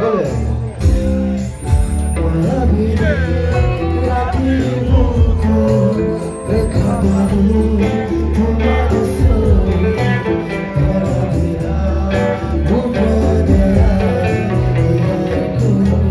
সকলোৱে। দেখা পালো তোমাৰ ছবি, ধৰা দিলা মোক হিয়াৰ কোণত।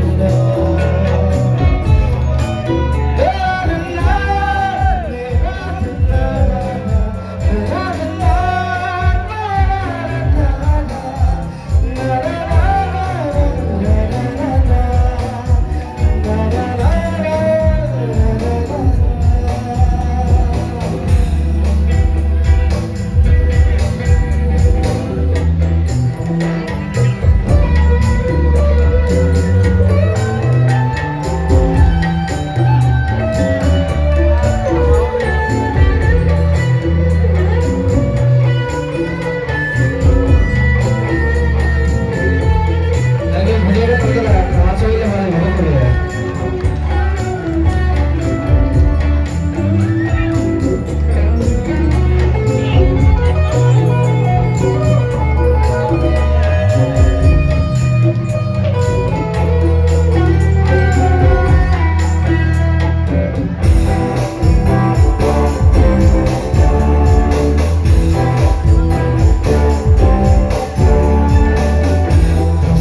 লাগে ধুনীয়াকৈ কৰিব লাগে, নাচৰিলে ভাল লাগিব সকলোৱে।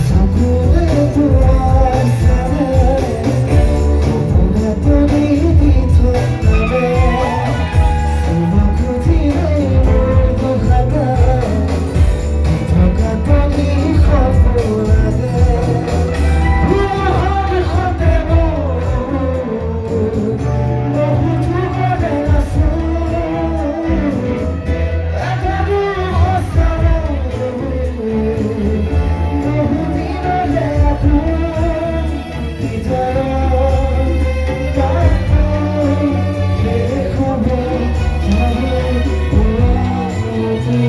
চকুৰে তোমাৰ চালে, সপোনে তুলি দি থৈ, চুব খুজিলে মোৰ দুহাতে থকা তুমি সপোনতে। সতে মোৰ বহু যুগৰে আছো, এজানো সঁচা বহুদিনৰে আপোন, নিজৰ গানটো শেষ হ'ব জানো পুৱাতে।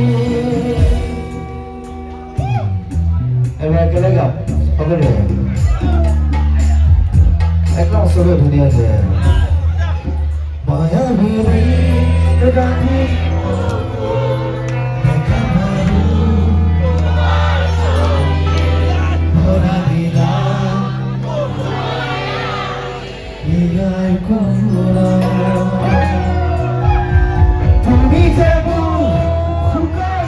এবাৰ একেলগে গাম সকলোৱে, একদম চবে ধুনীয়াকে। মায়াবিনী ৰাতি দেখা পালো, ধৰা দিলা হিয়াৰ কোণত। তুমি যে মোৰ সুখৰ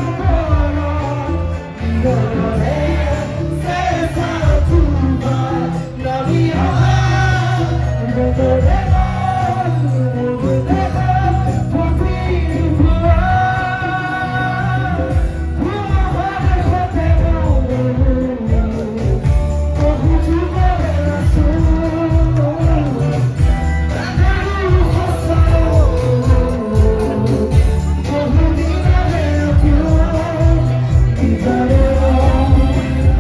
নিৰলে চেঁচা তোমাৰ নামি অহা বতৰে মোৰ দেহত প্ৰতিপুৱা। তোমাৰ সতে মোৰ বহু যুগৰে আছো, সঁচা বহুদিনৰে আপোন, নিজৰে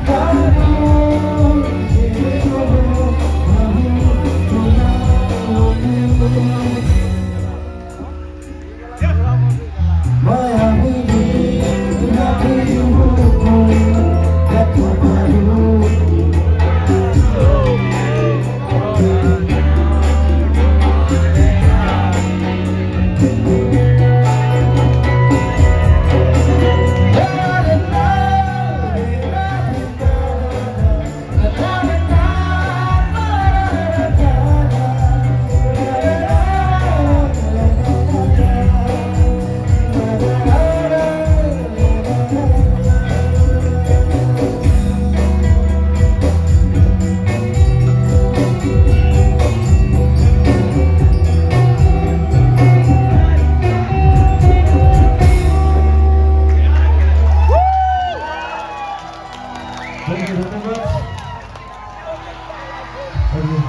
গানটো শেষ হ'ব জানো পুৱাতে। মায়াবিনী ৰাতিৰ বুকুত দেখা পালো। Thank you, ধন্যবাদ। Thank you.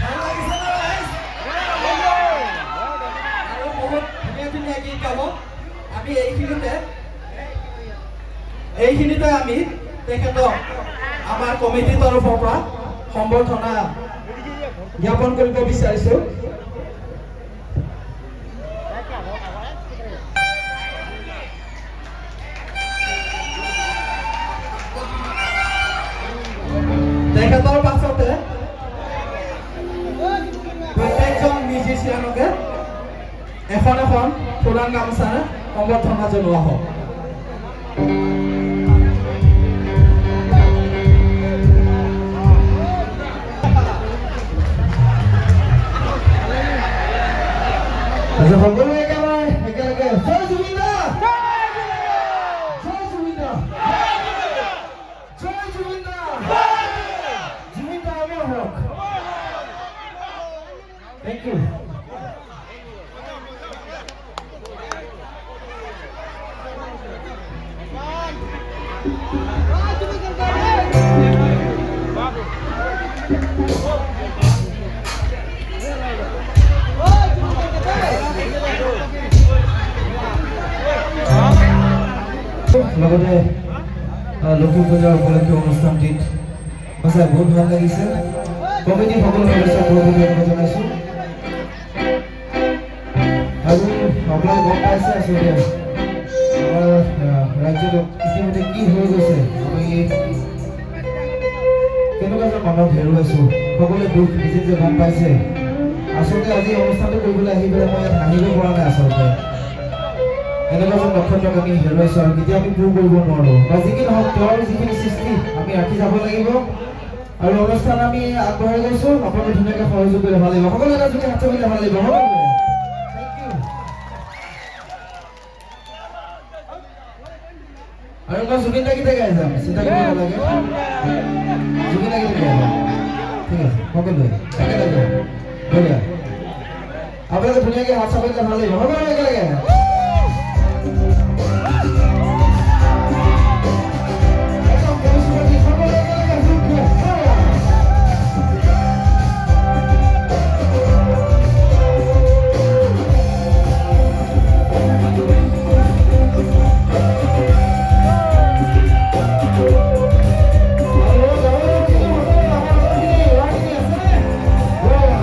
ভাল লাগিছে ন ৰাইজ? আৰু বহুত ধুনীয়া ধুনীয়া গীত গাব। আমি এইখিনিতে আমি তেখেতক আমাৰ কমিটিৰ তৰফৰ পৰা সম্বৰ্ধনা জ্ঞাপন কৰিব বিচাৰিছো। তেখেতৰ পাছতে প্ৰত্যেকজন মিউজিচিয়ানকে এখন এখন ফুলাম গামোচাৰে সম্বৰ্ধনা জনোৱা হওক। লগতে লক্ষী পূজাৰ উপলক্ষে অনুষ্ঠানটিত সঁচাই বহুত ভাল লাগিছে। কমিটিৰ সকলো সদস্যক বহুত বহুত ধন্যবাদ জনাইছোঁ। আৰু আপোনালোকে গম পাইছে আচলতে আমাৰ ৰাজ্যত ইতিমধ্যে কি হৈ গৈছে, আমি কেনেকুৱা এজন মানুহক হেৰুৱাইছোঁ, সকলোৱে দুখ নিজে নিজে গম পাইছে। আচলতে আজি অনুষ্ঠানটো কৰিবলৈ আহি পেলাই মই ইয়াত হাঁহিব পৰা নাই। আচলতে এনেকুৱা এজন নক্ষত্ৰক আমি হেৰুৱাইছোঁ আৰু কেতিয়া আমি পূৰ কৰিব নোৱাৰোঁ। বা যি কি নহওক, তেওঁৰ যিখিনি সৃষ্টি আমি ৰাখি যাব লাগিব। আৰু অনুষ্ঠান আমি আগবঢ়াই গৈছোঁ, আপোনালোকে ধুনীয়াকৈ সহযোগ কৰিলে ভাল লাগিব। সকলোৱে এটা জুৰি হাত চাপিলে ভাল লাগিব সকলোৱে। Thank you. আৰু মই জুবিন দা গীতে গাই যাম, চিন্তা কৰিব নালাগে, জুবিন দা গীতে গাই যাম। ঠিক আছে, সকলোৱে একেলগে বঢ়িয়া। আপোনালোকে ধুনীয়াকৈ হাত চাপিলে ভাল লাগিব সকলোৱে একেলগে। একদম পৰিস্থিতি সকলোৱে একেলগে জোৰকে, বঢ়িয়া। আৰু গাঁৱৰ সকলো আমাৰ লগৰখিনি, ল'ৰাখিনি আছেনে? বঢ়িয়া।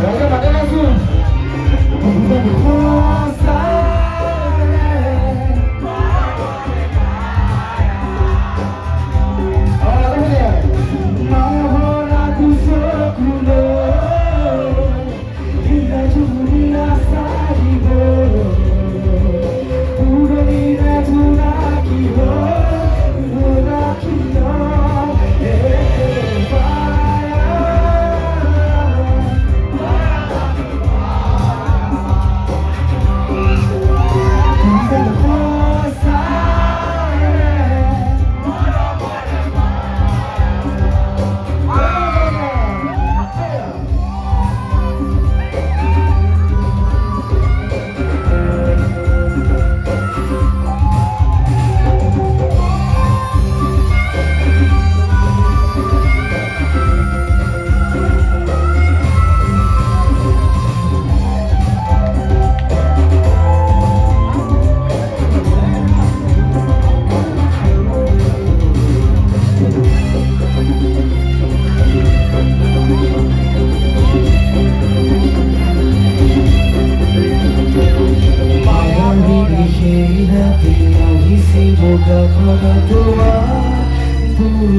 ৰাইজে মাতে নাচোন।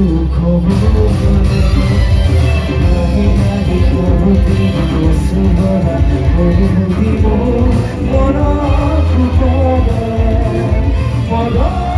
দুঃখ মনত